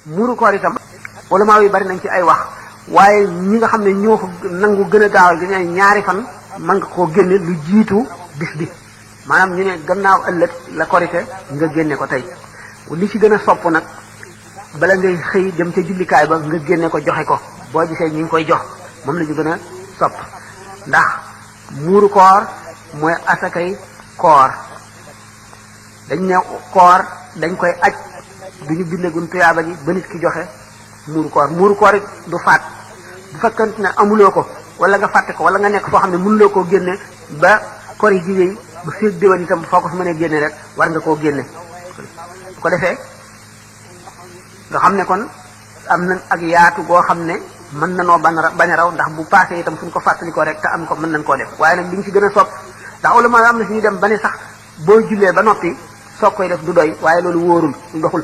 muuru koor itam ulama yi bari nañ ci ay wax waaye ñi nga xam ne ñoo ko nangu gën a gaawal gi ne ñaari fan mën nga koo génne lu jiitu bis bi maanaam ñu ne gannaaw ëllëg la korite nga génne ko tey li ci gën a sopp nag bala ngay xëy dem ca jullikaay ba nga génne ko joxe ko boo gisee ñi ngi koy jox moom la ñu gën a sopp ndax muuru koor mooy asakay koor dañ ne koor dañ koy aj duñu bindegun tuyaaba ji ba nit ki joxe muuru koor it du faat bu fekkante ne amuloo ko wala nga fàtte ko wala nga nekk foo xam ne mënuloo koo génne ba koor yi jigéen ba féeg déwén itam foo ko fi mënee génne rek war nga koo génne bu ko defee nga xam ne kon am na ak yaatu goo xam ne mën na noo bañ a raw ndax bu passé itam suñ ko fàttali ko rek te am ko mën nañ koo def waaye nag li ñu ci gën a sopp ndax ulama am na suñu dem ba ne sax boo jullee ba noppi soog koy def du doy waaye loolu wóorul doxul